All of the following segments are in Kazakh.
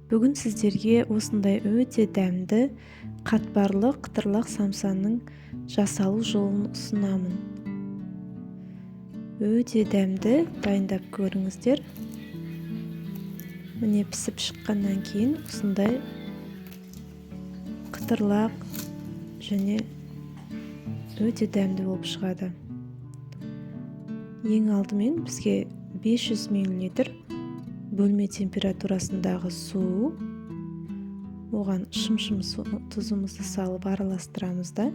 Бүгін сіздерге осындай өте дәмді қатпарлы қытырлақ самсаның жасалу жолын ұсынамын. Өте дәмді, дайындап көріңіздер. Міне пісіп шыққаннан кейін осындай қытырлақ және өте дәмді болып шығады. Ең алдымен бізге 500 мл бөлме температурасындағы су, оған шымшым тұзымызды салып араластырамыз да,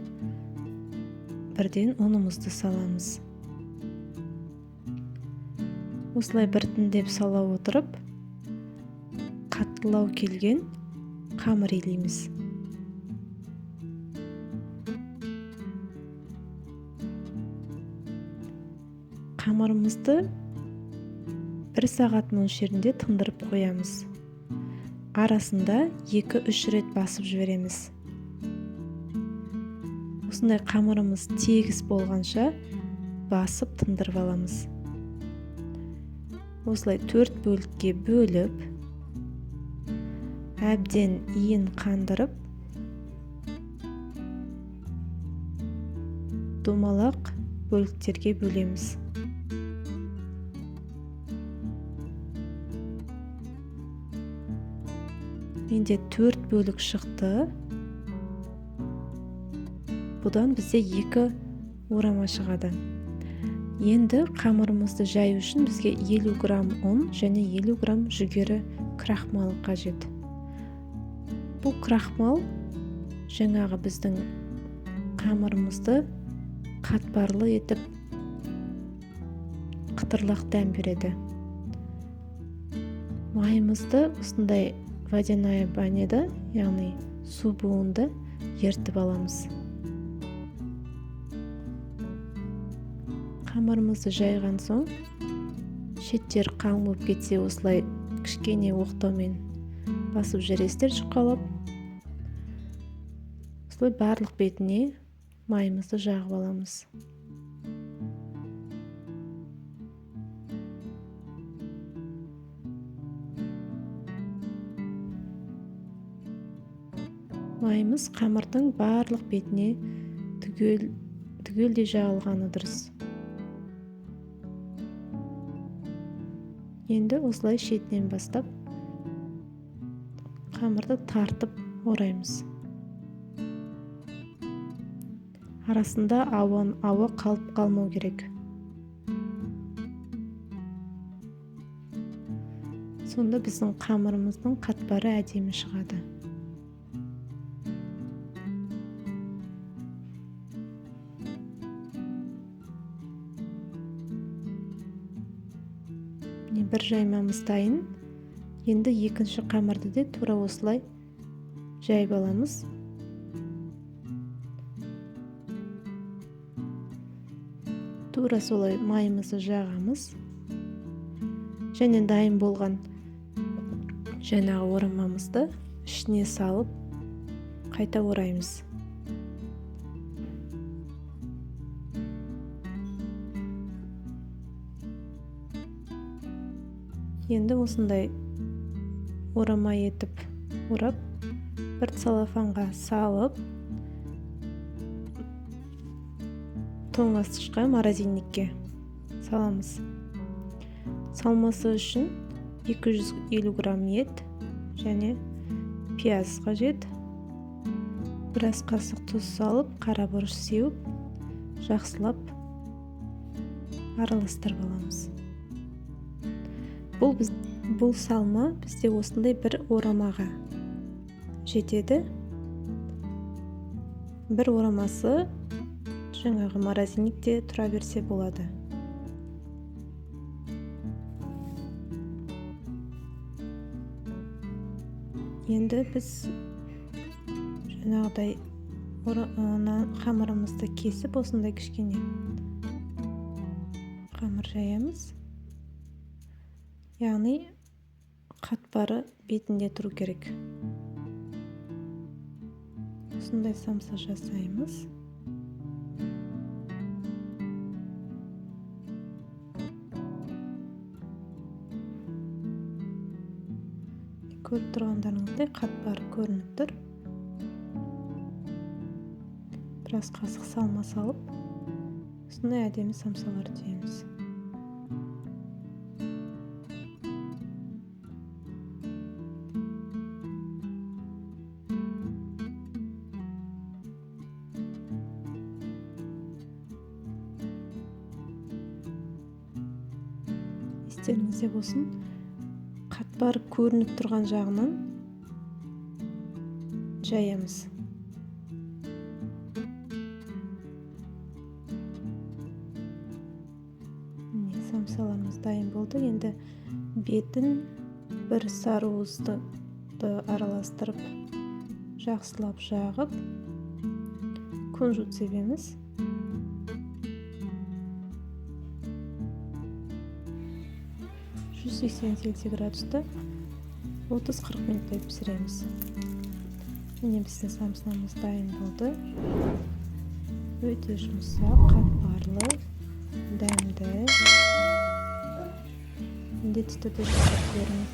бірден ұнымызды саламыз. Осылай біртіндеп сала отырып, қаттылау келген қамыр илейміз. Қамырымызды 1 сағат мөлшерінде тындырып қоямыз. Арасында 2-3 рет басып жібереміз. Осындай қамырымыз тегіс болғанша басып тындырып аламыз. Осылай 4 бөлікке бөліп, әбден иін қандырып, домалақ бөліктерге бөлеміз. Менде 4 бөлік шықты. Бұдан бізде 2 орама шығады. Енді қамырымызды жаю үшін бізге 50 грамм ұн және 50 грамм жүгері крахмалы қажет. Бұл крахмал жаңағы біздің қамырымызды қатпарлы етіп қытырлақ дәм береді. Майымызды осындай водяная баняда, яғни су буынды ертіп аламыз. Қамырымызды жайған соң, шеттері қалың болып кетсе, осылай кішкене оқтаумен басып жібересіздер жұқалап. Осылай барлық бетіне майымызды жағып аламыз. Майымыз қамырдың барлық бетіне түгелдей жағылғаны дұрыс. Енді осылай шетінен бастап қамырды тартып ораймыз. Арасында ауа қалып қалмау керек. Сонда біздің қамырымыздың қатпары әдемі шығады. Бір жаймамыз дайын. Енді екінші қамырды да тура осылай жайып аламыз. Тура солай майымызды жағамыз. Және дайын болған жаңағы орамамызды ішіне салып қайта ораймыз. Енді осындай орама етіп орап, бір целлофанға салып, тоңазытқышқа, морозильникке саламыз. Салмасы үшін 250 грамм ет және пияз қажет. Біраз қасық тұз салып, қара бұрыш сеуіп, жақсылап араластырып аламыз. Бұл салма бізде осындай бір орамаға жетеді. Бір орамасы жаңағы морозильникте тұра берсе болады. Енді біз жаңағыдай қамырымызды кесіп, осындай кішкене қамыр жаямыз. Яғни қатпары бетінде тұру керек. Осындай самса жасаймыз. Көріп тұрғандарыңыздай, қатпары көрініп тұр. Біраз қасық салма салып, осындай әдемі самсалар түйеміз. Естеріңізде болсын, қатпар көрініп тұрған жағынан жаямыз. Міне, самсаларымыз дайын болды. Енді бетін бір сары уызды араластырып, жақсылап жағып, кунжут себеміз. 180 Цельсий градуста 30-40 минуттай пісіреміз. Міне, біздің самсамыз дайын болды. Өте жұмсақ, қатпарлы, дәмді. Міндетті түрде жасап көріңіз.